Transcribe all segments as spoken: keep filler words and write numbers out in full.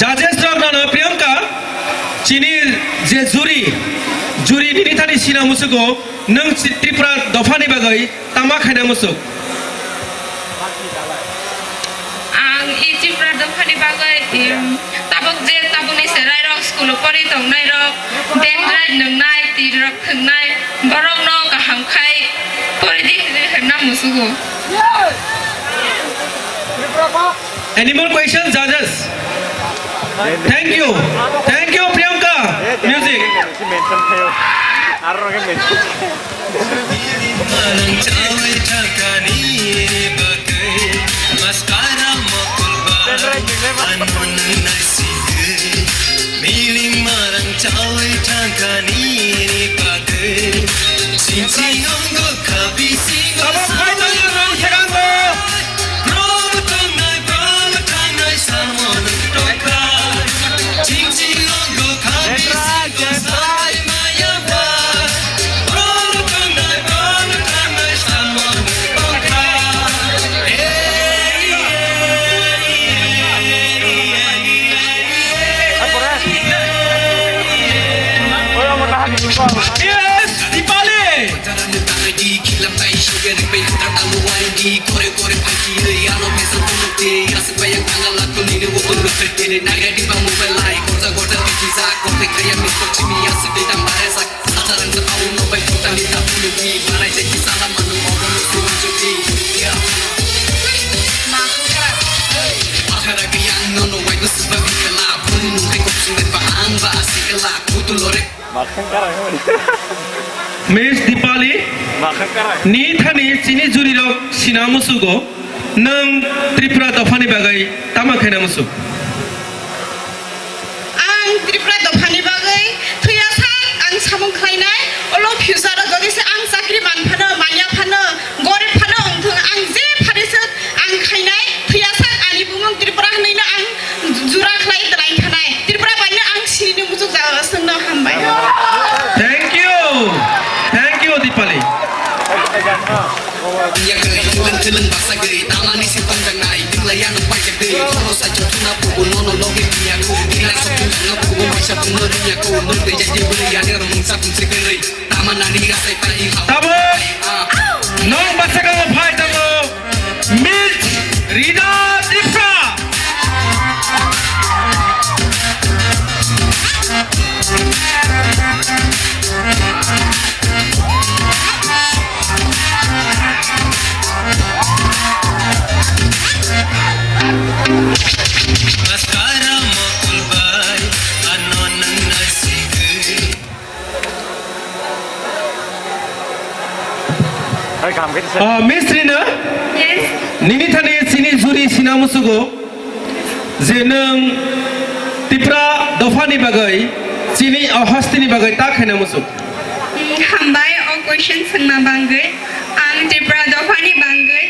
Judges rok nono Priyanka, chini je jury, jury nini thani sina musugo, nwng si-, Tripura dophani bagwi tama khaina musuk? Ang i Tripura dophani bagwi, em, tabuk je tabukni cherairok school-o pori tongnairok, dendrite nwngnai, twi rok thwngnai, borokno kaham khai pori di hinwi hwnna musugo. Any more questions, judges? Thank you. Thank you, Priyanka. Music. Abo khai tongma rang sekango. Yes, Dipali! Miss Dipali, ni thani chini jury rok sina musugo, nwng Tripura dophani bagwi tama khaina musuk? Ang Tripura dophani bagwi thwiya sak ang samung khlainai, ulo future o jodi se ang chakri man phano, manya phano, gorib phano wngthung, ang je phari se ang khainai, thwiya sak ani bumung Tripura hwnwi no ang jura khlai twlai thanai. Tripura bai no ang sini muchuk jaga swngno hambai. Thank you. Thank you, Dipali. Tabuk, nwng bwskango phai tongo Miss Rida Tripura. Ah, Miss Rina, Yes. Nini thani chini jury sina musugo je nwng Tripura dophani bagwi chini, ah, hostini bagwi ta khaina musuk. Mm, hambai o question swngma bangwi. Ang Tripura dophani bangwi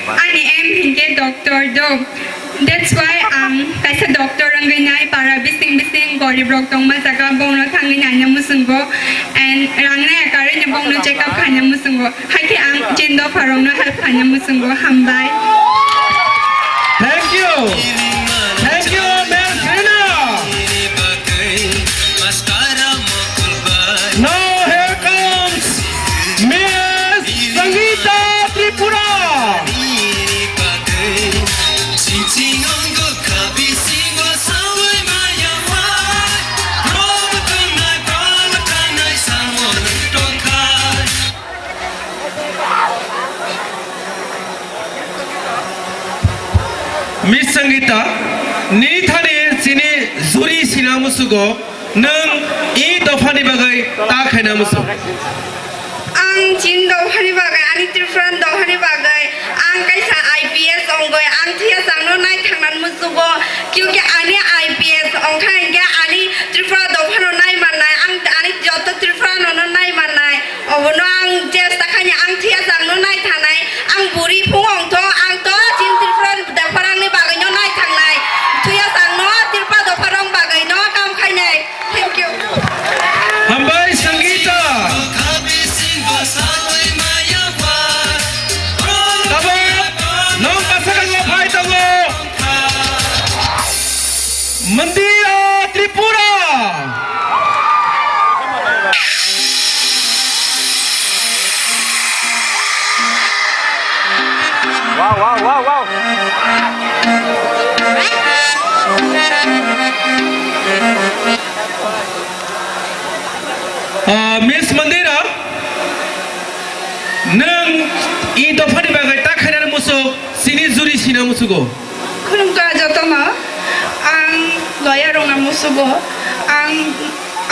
ani aim hinkhe doctor do. That's why ang kaisa doctor wngwi nai, para bising bising gorib rok tongma jaga bono thangwi naina muchungo, and rang naya karwi no bono check up khaina muchungo, haikhe ang chini dopha rokno help khaina muchungo. Hambai. Thank you. Thank you, Miss Rina. Now here comes Miss Sangeeta Tripura. Miss Sangeeta, nini thani chini jury sina musugo, nwng i dophani bagwi ta khaina musuk? Ang chini dophani bagwi, ani Tripura dophani bagwi, ang kaisa I P S wngwi, ang thwiya changno nai thangna musugo, kyunki ani I P S wngkha hinkhe ani Tripura dophano nai mannai, ang ani joto Tripura nono nai mannai. Obono ang chesta khaini, ang thwiya changno nai thanai, ang buri phung ongtho, ang to chini Tripura dopharangni bagwino nai thangnai, thwiya changno Tripura dopharang bagwino kam khainai. Thank you. Hambai Sangeeta. Tabuk nwng bwskango phai tongo. Mandi Ah, Miss Mandira, nwng i dophani bagwi ta khainani musuk, chini juri sina musugo. Khulumkha jotono, ang lawyer rokno musugo. Ang,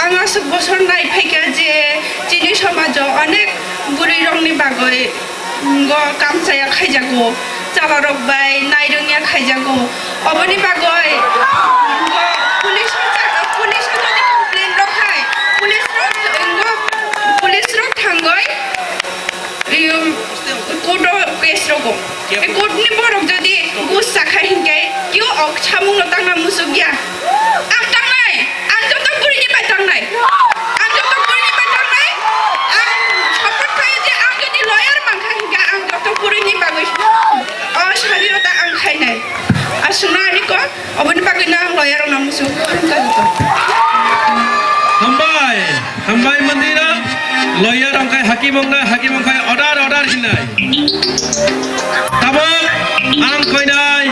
ang aswk bosor nai phaikha je chini somajo onek bwrwi rokni bagwi, mm, go kamchaya khaijago, chalarok bai nairwngya khaijago. Oboni bagwi, mm, go police o cha-, police o jodi complain rok hai, police rok, mm, go police rok thangwi, um, court o case rogo. E court ni borok jodi gus sakha hinkhe kyo ok samung no tangna musuk ya. Ang tangnai, ang joto bwrwi ni bai tangnai. Ang joto bwrwi ni bai tangnai. Ang support khayo je ang jodi lawyer mankha hinkhe ang joto bwrwi ni bagwi o swadhinota ang khainai. Aswkno ani kok. Oboni bagwi no ang lawyer rokno musu khulumkha joto. Hambai, hambai Mandira, lawyer wngkhai hakim wngnai, hakim wngkhai order, order hinai. Tabuk ang koinai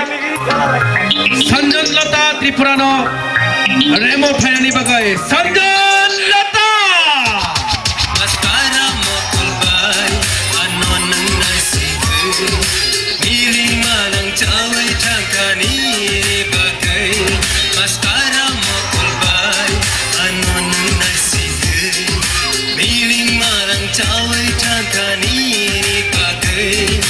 Sanjan Lata Tripura no remo phainani bagwi. Sanjan Lata! Maskara mokol bai, ano nang naisingwi. Miling manang chawi thangkani bagwi. Maskara mokol bai, ano nang naisingwi. Miling manang chawi thangkani bagwi.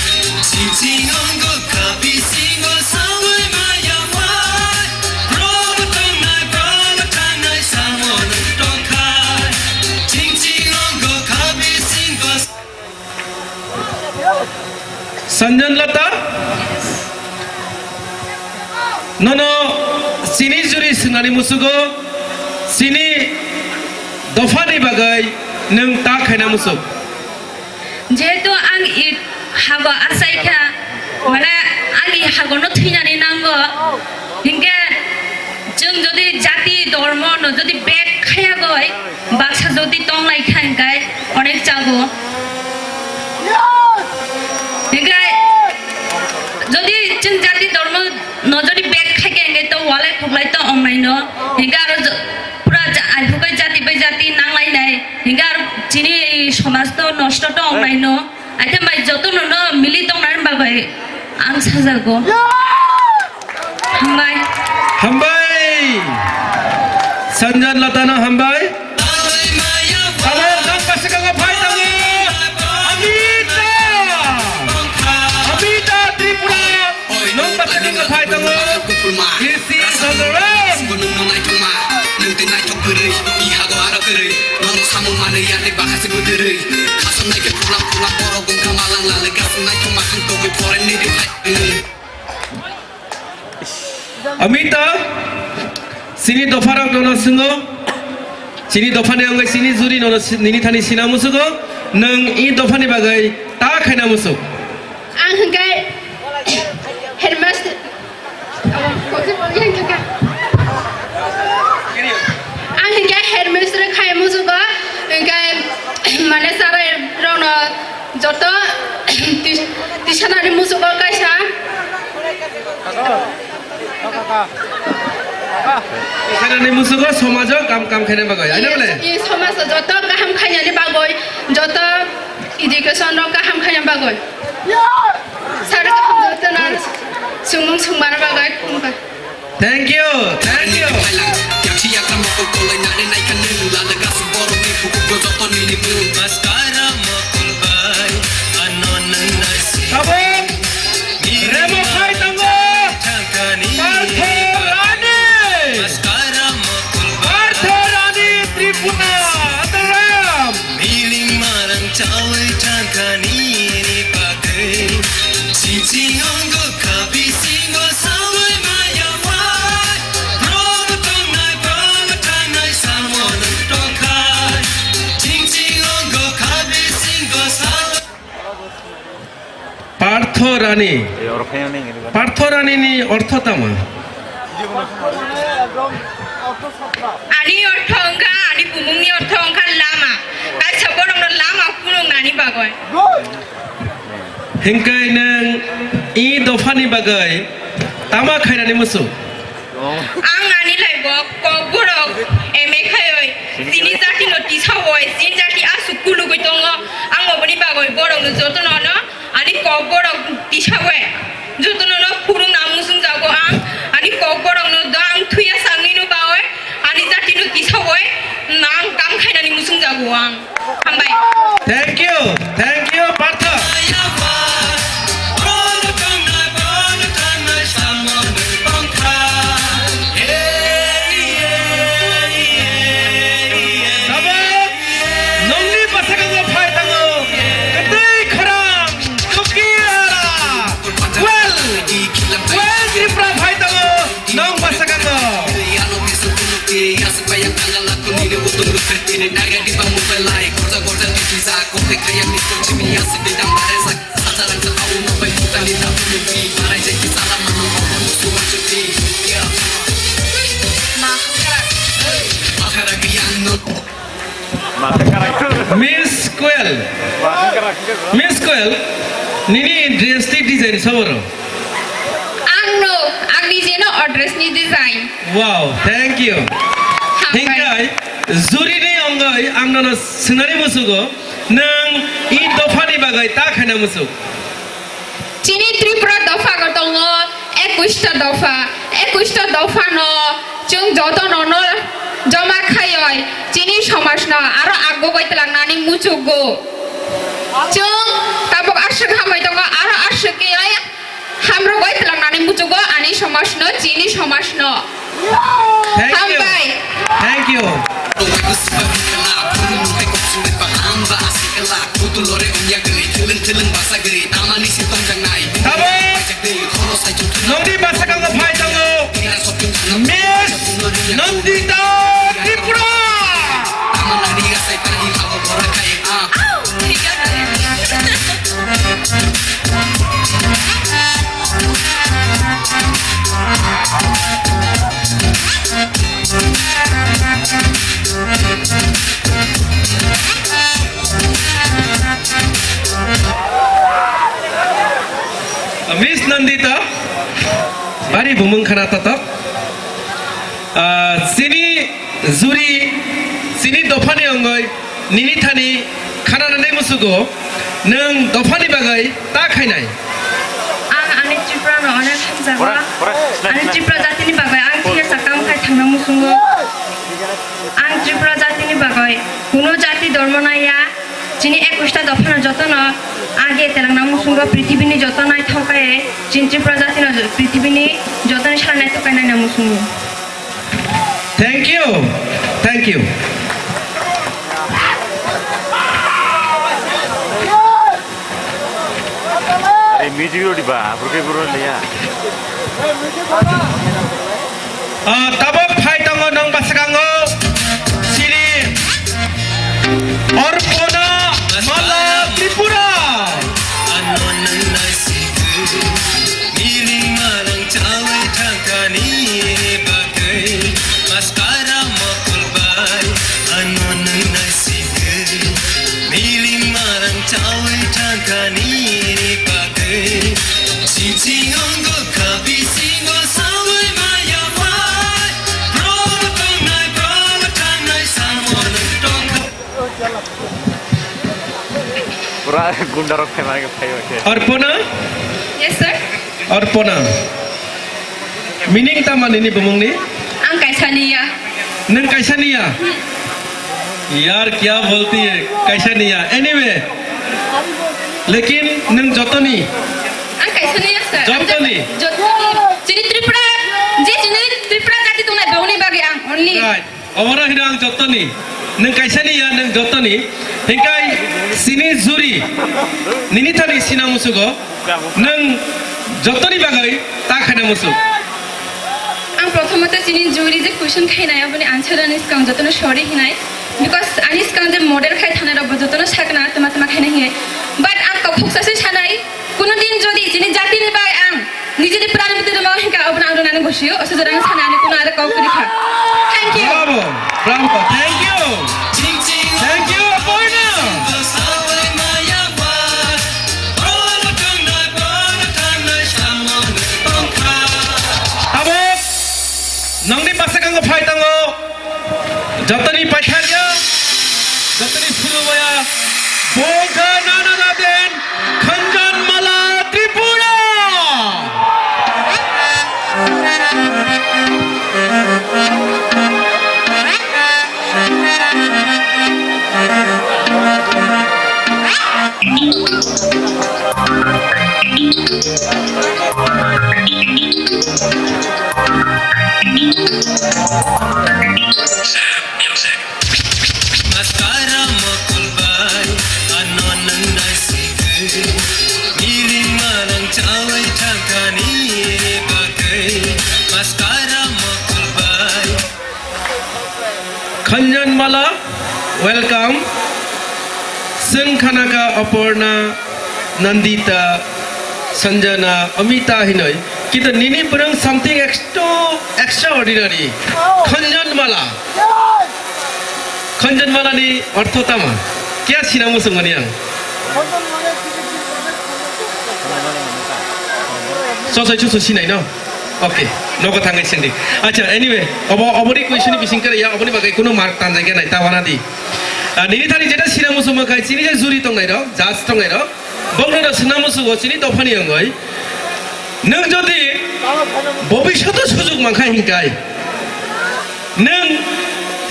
Sing sing ongkha bisingo sawi maya wai. Bro tangnai, bro tangnai, samo nang tongkha. Sing sing ongkha bisingo. Sanjan Lata, nono chini juri swngnani musugo, chini dophani bagwi nwng ta khaina musuk. Jehetu ang i hago achaikha, mane ang i hagono thwinani nango, hinkhe chwng jodi jati dhormo no jodi bek khayagoi, baksa jodi tonglai kha hinkhe onek chago. Hinkhe jodi chwng jati dhormo no jodi bek khaikhe hinkhe to walai khuklai to ongnaino, hinkhe aro jo-, pura ja-, aiphukai jati bai jati nanglainai, hinkhe aro chini somaj to nosto to ongnaino. Aithe mai joto nono mili tongnani bagwi ang sajago. Hambai. Hambai. Sanjan Latano hambai. Abo nang pasikang phai tango. Amita. Amita Tripura. Nang pasikang phai tango. This is on the road. Amita, chini dopharok nono swngo, chini dophani wngwi chini juri nono si-, nini thani sina musugo, nwng i dophani bagwi ta khaina musuk. Ang hwnkhe headmaster, Ang hinkhe headmistress khai musugo, hinkhe mane sarai rokno joto tis-, tisanani musugo kaisa. Tisanani musugo somajo kam, kam khaina bagwi. Aina bole? I somajo joto kaham khainani bagwi, joto education rok kaham khaina bagwi. Sir kaham joto na sumung sumana bagwi. Thank you, thank you. Tabuk remo khai tongo Partho Rani. Partho Rani Tripura, Ataram. Miling marang chawi thangkani ni bagwi. Sing sing ongkha bisingo sawi maya wai. Bro tongnai, bro thangnai samo nang tongkhai. Sing sing ongkha bisingo sawi. Partho Rani. Partho Rani ni ortho tamo? Ani ortho wngkha, ani bumungni ortho wngkha lama. Kaisa borokno lama phunuknani bagwi. Hinkhe nwng i dophani bagwi tama khainani musu? Ang ani life-o kokborok M A khaiwi chini jatino tisa oi, chini Jotono no ani kokborok tisawi, jotono no phurung na muchung jago ang, ani kokborok no do ang thuya sangni no bawi, ani jati no tisawi, nang kam khainani muchung jago ang. Hambai. Thank you, thank you, Partha. Tabuk nongni bwskango phai tango kwtwi khorang Tuki Ara. Well, well, Tripura phai tango nong bwskango. Miss Kwel. Miss Kwel, nini dress ni design soboro? Ang no, ang nije no o dress ni design. Wow, thank you. Hambai. Hingkai, juri ni ongoi ang nono swngnani musugo, nwng i dopha ni bagwi ta khaina musuk? Chini Tripura dopha go tongo ekush ta dopha. Ekush ta dopha no chwng joto no no joma khayoi chini somaj no aro agugoi twlangnani muchukgo. Chwng tabuk aswk hambai tongo, aro aswk khe hamrogoi twlangnani muchukgo ani somaj no, chini somaj no. Thank you. Hambai. Thank you. Tabuk nongni bwskango phai tongo Miss Nandita Tripura. Miss Nandita, bari bumung khana tatok. Ah, chini juri, chini dophani ongoi, nini thani khananani musugo, nwng dophani bagwi ta khainai? Ang ani Tripura no onek hamjago. Ani Tripura jatini bagwi ang thiyasa kam khai thangna musungo. Ang Tripura jatini bagwi kuno jati dormo naiya. Chini ekush ta dophano jotono age telangna musungo prithibini joto naithok khe chini Tripura jatino prithibini jotoni sal naithok khe naina musungo. Thank you. Thank you. Music rodi ba, aphuru khe boro leya. Ah, tabuk phai tongo nong bwskango chini Orpona Mala Tripura. Ano nang nai si tu, miling marang chawi thangkani bagwi, maskara mokol bai. Ano nang nai si tu, miling marang chawi thangkani bagwi. Sing sing ong go kha, bising go sawi maya bai. Bro tongnai, bro thangnai, samo nang tong kha. Pura gunda rok phai mani phai khe. Arpona? Yes, sir. Arpona. Meaning tama nini bumungni? Ang kaisa niya. Nwng kaisa niya? Yaar, kya bolti hai? Kaisa niya. Anyway. Lekin nwng jotoni. Ang kaisa niya, sir. Jotoni. Jotoni. Chini Tripura, je chini Tripura jati tongnai bongni bagwi ang only. Right. Oboro hino ang jotoni. Nwng kaisa niya, nwng jotoni. Hinkhe chini juri. Nini thani sina musugo. Nwng jotoni bagwi ta khaina musuk. Ang prothomote chini juri je question khainai, aboni answer ani swkang jotono sorry hinai. Because ani swkang je model khai thanai rok bo jotono sakna tama tama khaina hinai. But ang kokhok sase sanai, kuno din jodi chini jatini bai ang nijini pran bwtwi rwma hinkha, obono ang rwnani bosio, o sujurang sanani kuno aro kok kwrwi kha. Thank you. Bravo, bravo, thank you. Thank you, Aparna. Tabuk nongni bwskango phai tongo. Jotoni paithakya, jotoni phuru waya, bongkha nana naden. Khanjanmala, welcome. Chwng khanaka Aparna, Nandita, Sanjana, Amita hinoi. Kintu nini bwrwng something extra, extraordinary. Khanjanmala. Khanjanmala ni ortho tama? Kya sina muchung mani ang? Sosai chusu sinai no? Okay, nogo thangwi sindi. Acha, anyway, obo, oboni question ni bising kare ya, oboni bagai kuno mark tanjai khe nai, ta wana di. Ah, nini thani jeta sina musumo khai, chini je juri tongnai rok, judge tongnai rok, bokno da sina musugo, chini dophani ongoi. Nwng jodi bobishoto sujug mankha hinkai, nwng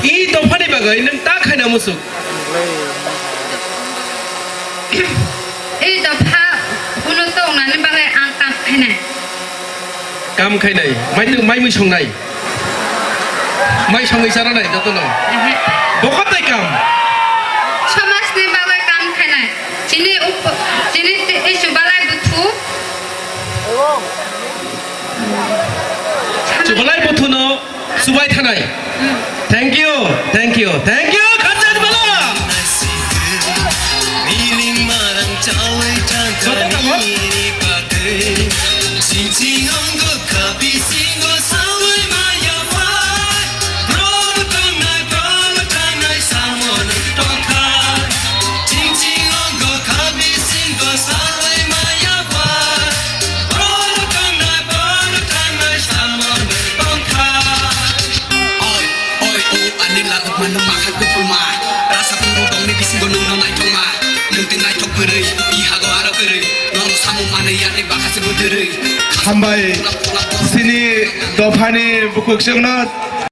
i dophani bagai nwng ta khaina musuk. I dopha uno tongnani bagai ang kam khainai. Kam khainai, mai tw-, mai mui songnai. Mai songwi chara nai jotono. Ehe. Bokot tai kam. Somajni bagwi kam khainai. Chini up-, chini ti-, isu balai buthu. Chubalai buthuno subai thanai. Thank you, thank you, thank you, Khanjanmala. Joto tamo. Oi, oi, o ani lakhok mano makha kuphurma. Rasa tungbu tongni bisingo nungno naithokma. Nung tei naithok kwrwi, i hago aro kwrwi. Nono samung manwi yakni bakha se bwtwrwi. Hambai, chini dophani bukhuk chwngno